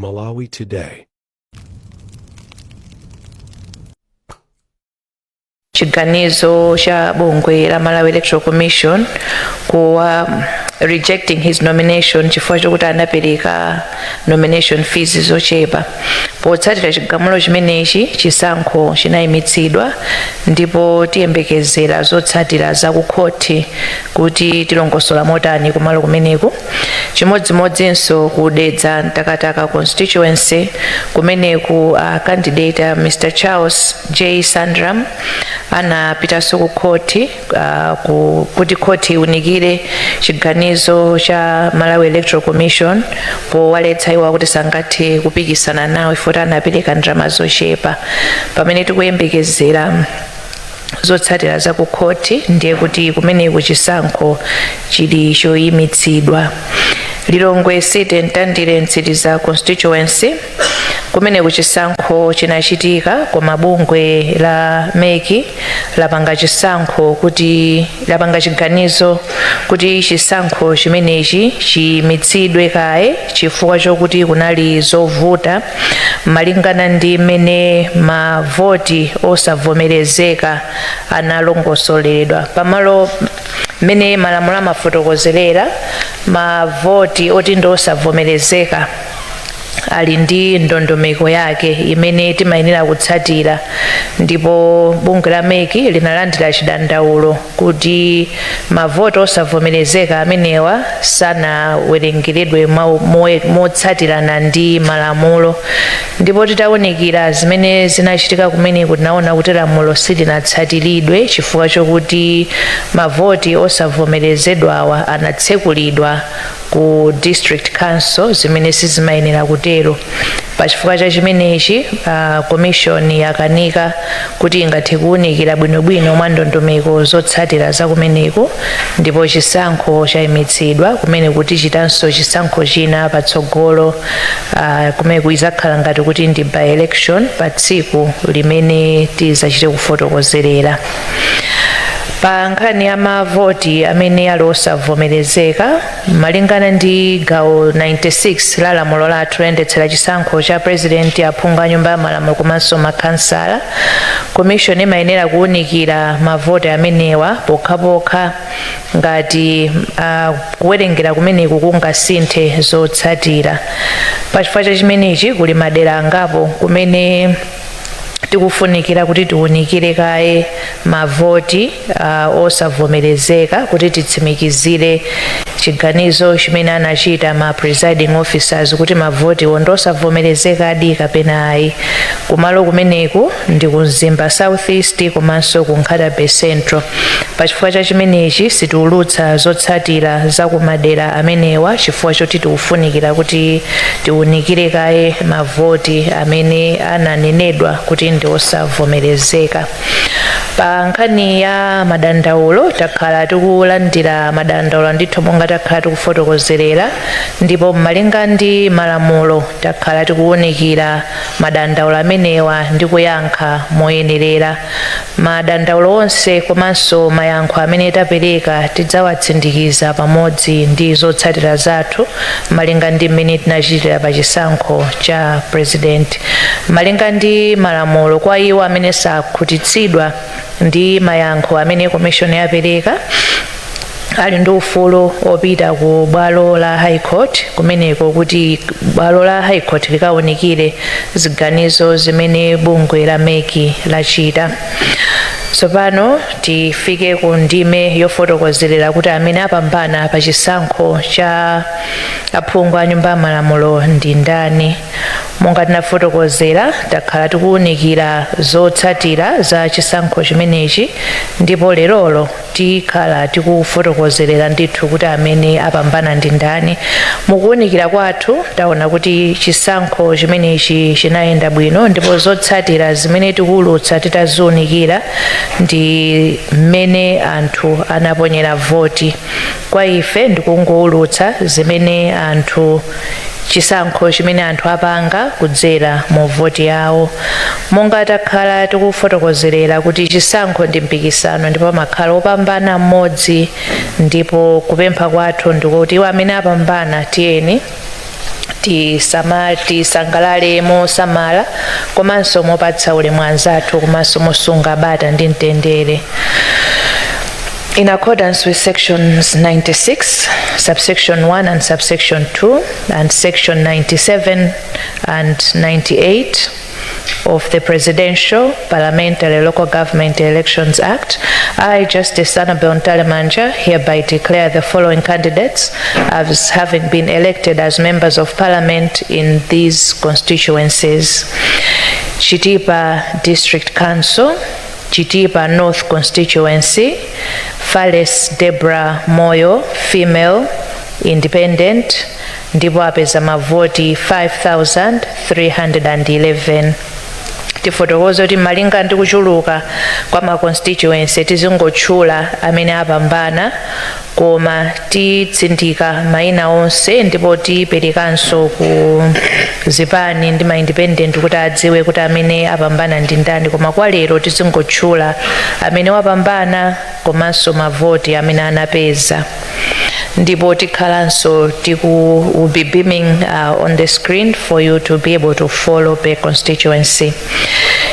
Malawi Today. Chiganizo cha bungwe la Malawi Electoral Commission kuwa rejecting his nomination chifukwa chokuti anapereka nomination fees zochepa. Potsatira chigamulo chimenechi, chisankho chinayimitsidwa ndipo tiyembekezera zotsatira za ku khoti kuti tilongosola motani kumalo kumeneku. Chimodzimodzinso ku Dedza Mtakataka constituency, kumeneku candidate Mr Charles J Sandram anapitanso ku khoti kuti khoti iwunikire chiganizo cha Malawi Electoral Commission powaletsa iwo kuti sangathe kupikisana nawo ifoti anapereka ndalama zochepa. Pamene tikuyembekezera zotsatira za ku khoti, ndiye kuti kumeneku chisankho chili choyimitsidwa. Lilongwe City Mtandire Mtsiriza constituency, kumeneku chisankho chinachitika, koma bungwe la MEC lapanga chisankho kuti lapanga chiganizo kuti chisankho chimenechi chiyimitsidwe kaye chifukwa chokuti kunali zovuta malingana ndi mmene mavoti osavomerezeka analongosoledwa pamalo. Mmene malamulo amafotokozerera, mavoti oti ndi osavomerezeka ali ndi ndondomeko yake imene timayenera kutsatira, ndipo bungwe la MEC linalandira chidandaulo kuti mavoti osavomerezeka amenewa sanawerengeredwe motsatirana ndi malamulo. Ndipo titawunikira zimene zinachitika kumeneku, tinaona kuti lamulo silinatsatiridwe chifukwa chokuti mavoti osavomerezedwawa anatsekulidwa ku district council, zimene sizimayenera kutero. Pachifukwa cha chimenechi, commission yakanika kuti ingathe kuwunikira bwinobwino mwa ndondomeko zotsatira za kumeneku, ndipo chisankho chayimitsidwa kumene kuti chitanso chisankho china patsogolo. Kumeneku izakhala ngati kuti ndi by election pa tsiku limene tizachite kufotokozerera. Pa nkhani ya mavoti amene ali osavomerezeka, malingana ndi gawo 96 la lamulo lathu loyendetsera chisankho cha president, aphungu a nyumba ya malamulo komanso makhansala, commission imayenera kuwunikira mavoti amenewa pokhapokha ngati kuwerengera kumeneku kungasinthe zotsatira. Pachifukwa cha chimenechi, kuli madera angapo kumene tikufunikira kuti tiwunikire kaye mavoti osavomerezeka kuti titsimikizire chiganizo chimene anachita ma presiding officers kuti mavotiwo ndi osavomerezekadi kapena ayi. Kumalo kumeneku ndi ku Mzimba South East komanso ku Nkhata Bay Central. Pachifukwa cha chimenechi, sitiulutsa zotsatira za kumadera amenewa chifukwa choti tikufunikira kuti tiwunikire kaye mavoti amene ananenedwa kuti ndi osavomerezeka. Pa nkhani ya madandaulo, takhala tikulandira madandaulo ndithu monga takhala tikufotokozerera, ndipo malinga ndi malamulo takhala tikuwunikira madandaulo amenewa ndi kuyankha moyenerera. Madandaulo onse komanso mayankho amene tapereka tidzawatsindikiza pamodzi ndi zotsatira zathu malinga ndi mmene tinachitira pa chisankho cha president. Malinga ndi malamulo, kwa iwo amene sakhutitsidwa ndi mayankho amene commission yapereka, ali ndi ufulu opita ku bwalo la High Court kumeneko kuti bwalo la High Court likawunikire ziganizo zimene bungwe la MEC lachita. Tsopano tifike ku ndime yofotokozerera kuti amene apambana pa chisankho cha aphungu a nyumba ya malamulo ndi ndani. Monga tinafotokozera, takhala tikuwunikira zotsatira za chisankho chimenechi, ndipo lerolo tikhala tikufotokozerera ndithu kuti amene apambana ndi ndani. Mukuwunikira kwathu, taona kuti chisankho chimenechi chinayenda bwino, ndipo zotsatira zimene tikuwulutsa titaziwunikira ndi mmene anthu anaponyera voti. Kwa ife ndikungowulutsa zimene anthu, chisankho chimene anthu apanga kudzera mu voti yawo. Monga takhala tikufotokozerera kuti chisankho ndi mpikisano ndipo amakhala opambana mmodzi, ndipo kupempha kwathu ndikuti iwo amene apambana, tiyeni Tisangalale mosamala komanso mopatsa ulemu anzathu komanso mosunga bata ndi mtendere. In accordance with sections 96, subsection 1 and subsection 2, and section 97 and 98 of the Presidential, Parliamentary, Local Government Elections Act, I, Justice Annabel Mtalimanja, hereby declare the following candidates as having been elected as members of parliament in these constituencies: Chitipa District Council, Chitipa North Constituency, Fales Debra Moyo, female, independent, ndipo apeza mavoti 5311. Tifotokoze kuti malinga ndi kuchuluka kwa ma constituency, tizingotchula amene apambana, koma titsindika mayina onse ndipo tiperekanso ku zipani ndi ma independent kuti adziwe kuti amene apambana ndi ndani. Koma kwa lero tizingotchula amene wapambana komanso mavoti amene anapeza, ndipo tikhalanso tiku will be beaming on the screen for you to be able to follow per constituency.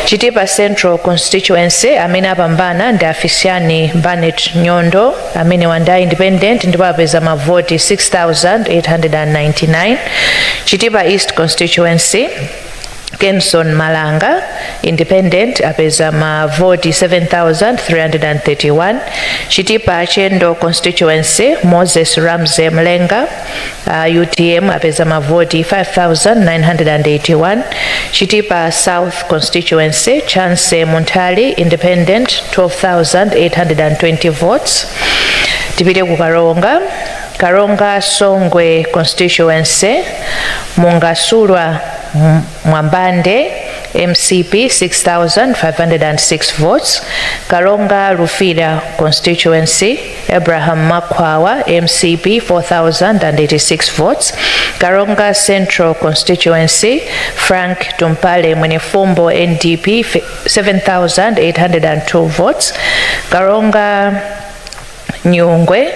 Chitipa Central Constituency, amene apambana ndi Afisiani Barnett Nyondo, amene wanda independent, ndipo apeza mavoti 6899. Chitipa East Constituency, Kenson Malanga, independent, apeza mavoti 7331. Chitipa Chendo Constituency, Moses Ramsey Mlenga, UTM, apeza mavoti 5981. Chitipa South Constituency, Chance Muntali, independent, 12,820 votes. Tipite ku Karonga. Karonga Songwe Constituency, Mungasulwa Mwambande, MCP, 6506 votes. Karonga Rufira Constituency, Abraham Makwawa, MCP, 4086 votes. Karonga Central Constituency, Frank Tumpale Mwenefumbo, NDP, 7802 votes. Karonga Nyungwe,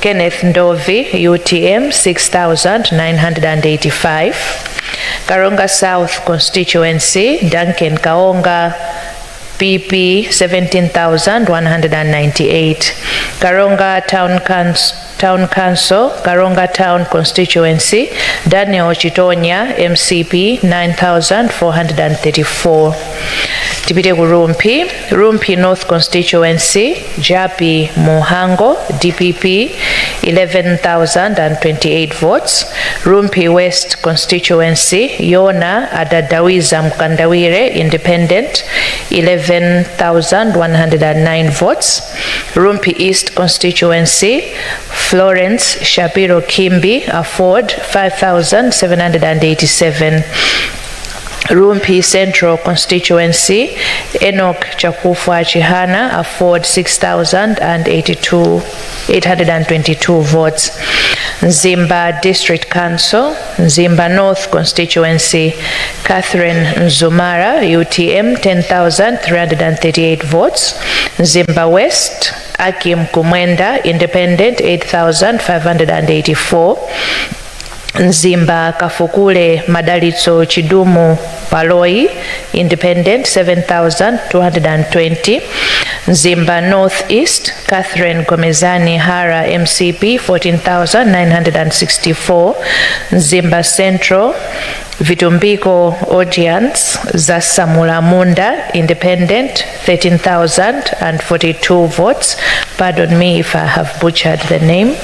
Kenneth Ndovi, UTM, 6985. Karonga South Constituency, Duncan Kaonga, PP, 17,198. Karonga Town Council, Town Council, Karonga Town Constituency, Daniel Chitonya, MCP, 9,434. Tipite ku Rumphi. Rumphi North Constituency, Japi Muhango, DPP, 11,028 votes. Rumphi West Constituency, Yona Adadawiza Mkandawire, independent, 11,109 votes. Rumphi East Constituency, Florence Shapiro Kimbi, AFORD, 5,787. Rumphi Central Constituency, Enoch Chakufwa Chihana, AFORD, 6,082, 822 votes. Mzimba District Council, Mzimba North Constituency, Catherine Nzumara, UTM, 10,338 votes. Mzimba West, Akim Kumwenda, Independent, 8,584. Mzimba Kafukule Madalitso Chidumu Paloi, Independent, 7,220. Mzimba North East, Catherine Gomezani Hara, MCP, 14,964. Mzimba Central, Vitumbiko Audience Zasamula Munda, Independent, 13,042 votes. Pardon me if I have butchered the name.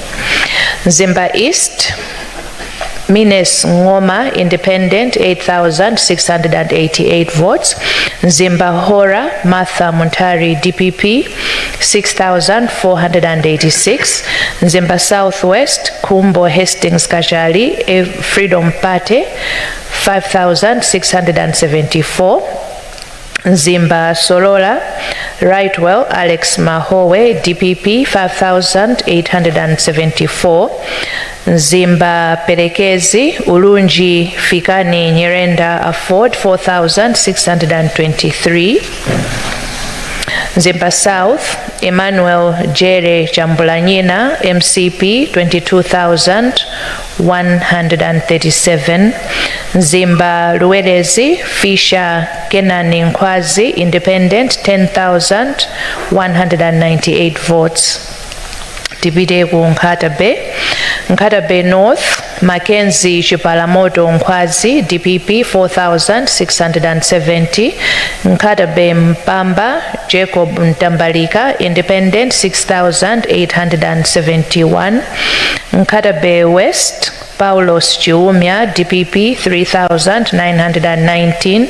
Mzimba East, Mines Ngoma, Independent, 8,688 votes. Mzimba Hora, Martha Muntari, DPP, 6,486. Mzimba Southwest, Kumbo Hastings Kachali, Freedom Party, 5,674. Mzimba Solola, Rightwell Alex Mahowe, DPP, 5,874. Mzimba Perekezi, Ulunji Fikani Nyirenda, AFORD, 4,623. Mzimba South, Emmanuel Jere Chambulanyina, MCP, 22,137. Mzimba Luwelezi, Fisher Kenani Nkwazi, Independent, 10,198 votes. Tipite ku Nkhata Bay. Nkhata Bay North, Mackenzie Chipalamoto Nkhwazi, DPP, 4670. Nkhata Bay Mpamba, Jacob Mtambalika, Independent, 6871. Nkhata Bay West, Paulos Chiumia, DPP, 3919.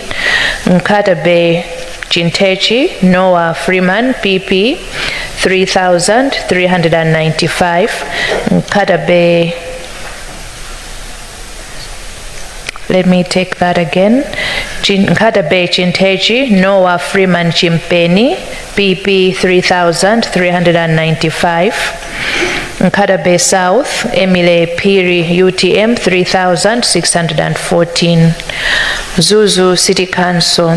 Nkhata Bay Chintechi, Noah Freeman, PP, 3,395. Nkhata Bay, let me take that again. Nkhata Bay Chintechi, Noah Freeman Chimpeni, PP, 3,395. Nkhata Bay South, Emile Piri, UTM, 3,614. Mzuzu City Council.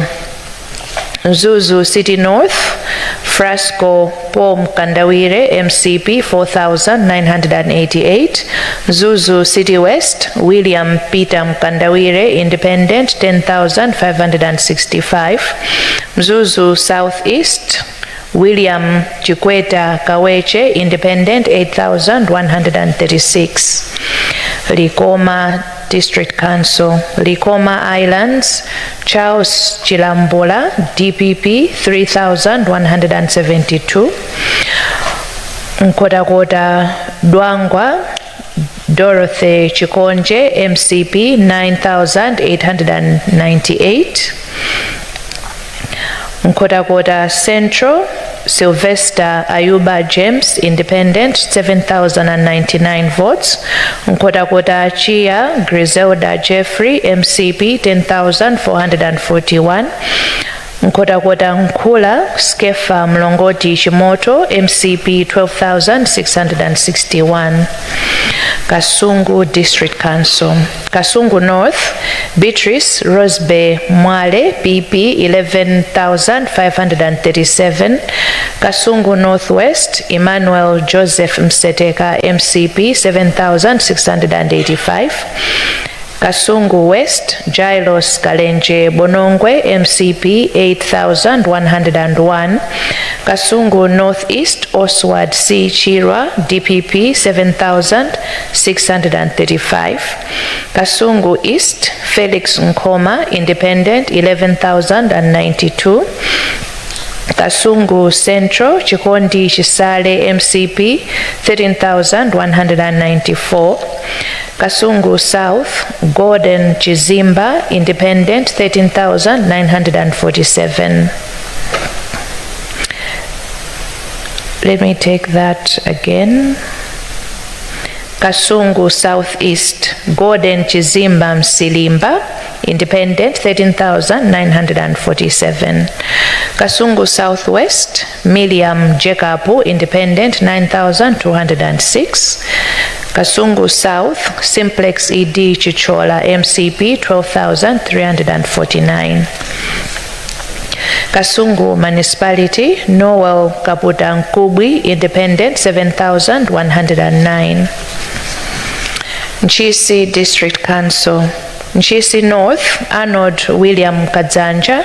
Mzuzu City North, Frasco Paul Mkandawire, MCP, 4,988. Mzuzu City West, William Peter Mkandawire, Independent, 10,565. Mzuzu Southeast, William Chikweta Kaweche, Independent, 8,136. Likoma District Council, Likoma Islands, Charles Chilambula, DPP, 3,172. Nkhotakota Dwangwa, Dorothy Chikonje, MCP, 9,898. Nkhotakota Central, Sylvester Ayuba James, Independent, 7,099 votes. Nkhotakota Chia, Griselda Jeffrey, MCP, 10,441. Nkhotakota Nkhula, Skefa Mlongoti Chimoto, MCP, 12,661. Kasungu District Council. Kasungu North, Beatrice Rosbe Mwale, PP, 11,537. Kasungu Northwest, Emmanuel Joseph Mseteka, MCP, 7,685. Kasungu West, Jailos Kalenje Bonongwe, MCP, 8,101. Kasungu Northeast, Oswald C. Chirwa, DPP, 7,635. Kasungu East, Felix Nkoma, Independent, 11,092. Kasungu Central, Chikondi Chisale, MCP, 13,194. Kasungu South, Gordon Chizimba, Independent, 13,947. Let me take that again. Kasungu Southeast, Gordon Chizimba Msilimba, Independent, 13,947. Kasungu Southwest, Miriam Jacob, Independent, 9,206. Kasungu South, Simplex ED Chichola, MCP, 12,349. Kasungu Municipality, Noel Kaputa Nkubwi, Independent, 7,109. Ntchisi District Council, Ntchisi North, Arnold William Kadzanja,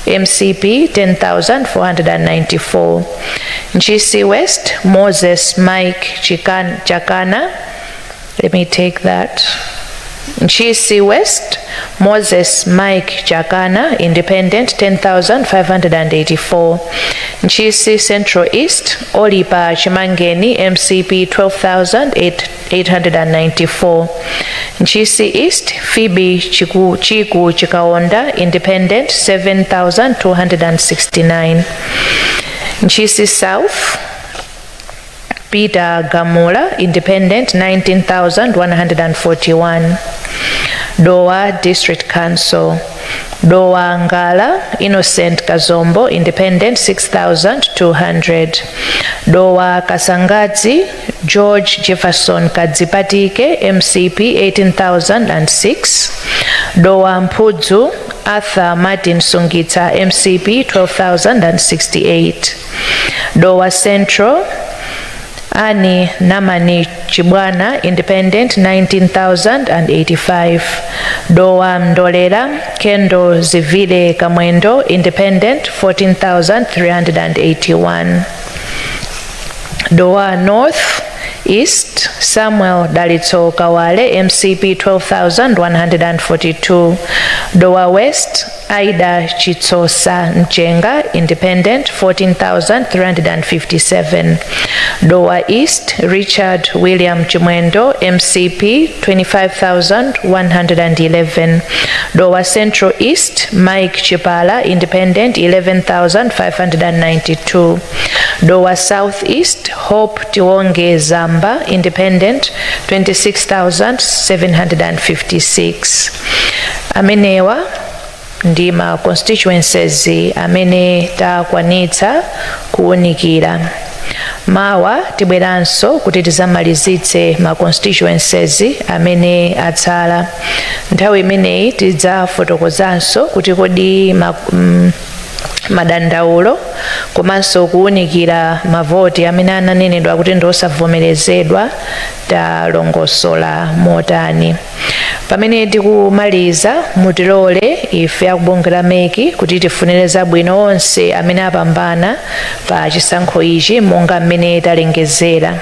MCP, 10,494. Ntchisi West, Moses Mike Chakana. Let me take that. Ntchisi West, Moses Mike Chakana, Independent, 10,584. Ntchisi Central East, Olipa Chimangeni, MCP, 12,894. Ntchisi East, Phoebe Chiku Chikaonda, Independent, 7,269. Ntchisi South, Peter Gamula, Independent, 19,141. Dowa District Council, Dowa Ngala, Innocent Kazombo, Independent, 6,200. Dowa Kasangadzi, George Jefferson Kadzipatike, MCP, 18,006. Dowa Mpudzu, Arthur Martin Sungitsa, MCP, 12,068. Dowa Central, Ani Namani Chibwana, Independent, 19,085. Dowa Mndolera, Kendo Zivile Kamwendo, Independent, 14,381. Dowa North East, Samuel Dalitso Kawale, MCP, 12,142. Dowa West, Aida Chitsosa Mchenga, Independent, 14,357. Dowa East, Richard William Chimwendo, MCP, 25,111. Dowa Central East, Mike Chipala, Independent, 11,592. Dowa South East, Hope Tiwonge Zamba, Independent, 26,756. Amenewa ndi ma constituencies amene takwanitsa kuwunikira. Mawa tibweranso kuti tizamalizitse ma constituencies amene atsala. Nthawi imeneyi tidzafotokozanso kuti kodi madandaulo komanso kuwunikira mavoti amene ananenedwa kuti ndi osavomerezedwa talongosola motani. Pamene tikumaliza, mutilole ife akubungwe la MEC kuti tifunire zabwino onse amene apambana pa chisankho ichi monga mmene talengezera.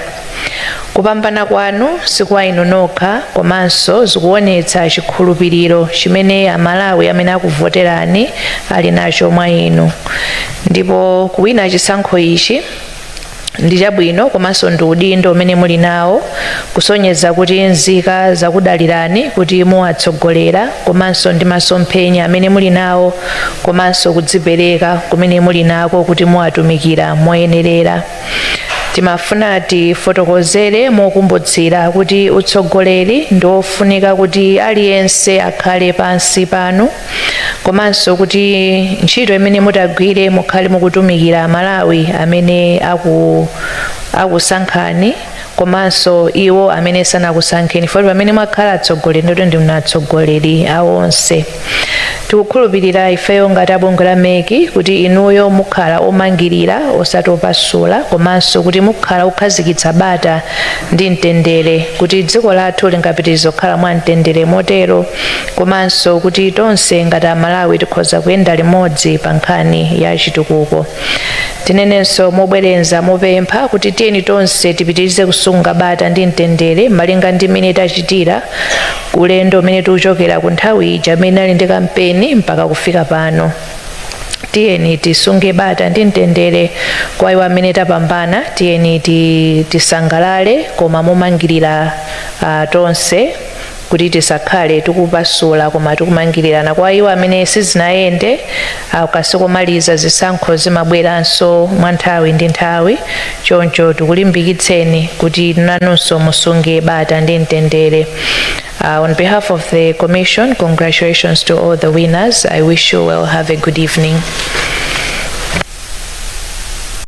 Kupambana kwanu sikwa inu nokha, komanso zikuonetsa chikhulupiriro chimene Amalawi amene akuvoterani ali nacho mwa inu. Ndipo kuwina chisankho ichi ndi chabwino komanso ndi udindo umene muli nawo, kusonyeza kuti nzika zakudalirani kuti muwatsogolera, komanso ndi masomphenya amene muli nawo komanso kudzipereka kumene muli nako kuti muwatumikira moyenerera. Timafuna tifotokozere mokumbutsira kuti utsogoleri ndi wofunika kuti aliyense akhale pansi panu, komanso kuti ntchito imene mutagwire mukhale mukutumikira Amalawi amene akusankhani komanso iwo amene sanakusankheni, poti pamene mwakhala atsogoleri ndikuti ndinu atsogoleri awonse. Tikukhulupirira ifeyo ngati abungwe la MEC kuti inuyo mukhala omangirira osati opasula, komanso kuti mukhala okhazikitsa bata ndi mtendere, kuti dziko lathu lingapitirize kukhala mwa mtendere motero, komanso kuti tonse ngati Amalawi tikhoza kuyenda limodzi pa nkhani ya chitukuko. Tinenenso mobwereza mopempha kuti tiyeni tonse tipitirize kusunga bata ndi mtendere malinga ndi mmene tachitira ulendo umene tikuchokera ku nthawi ija amene ali ndi kampeni mpaka kufika pano. Tiyeni tisunge bata ndi mtendere. Kwa iwo amene tapambana, tiyeni tisangalale koma momangirira tonse, kuti tisakhale tikupasula koma tikumangirirana. Kwa iwo amene sizinayende, kasikomaliza zisankho zimabweranso mwa nthawi ndi nthawi, choncho tikulimbikitseni kuti nanunso musunge bata ndi mtendere. On behalf of the Commission, congratulations to all the winners. I wish you well. Have a good evening.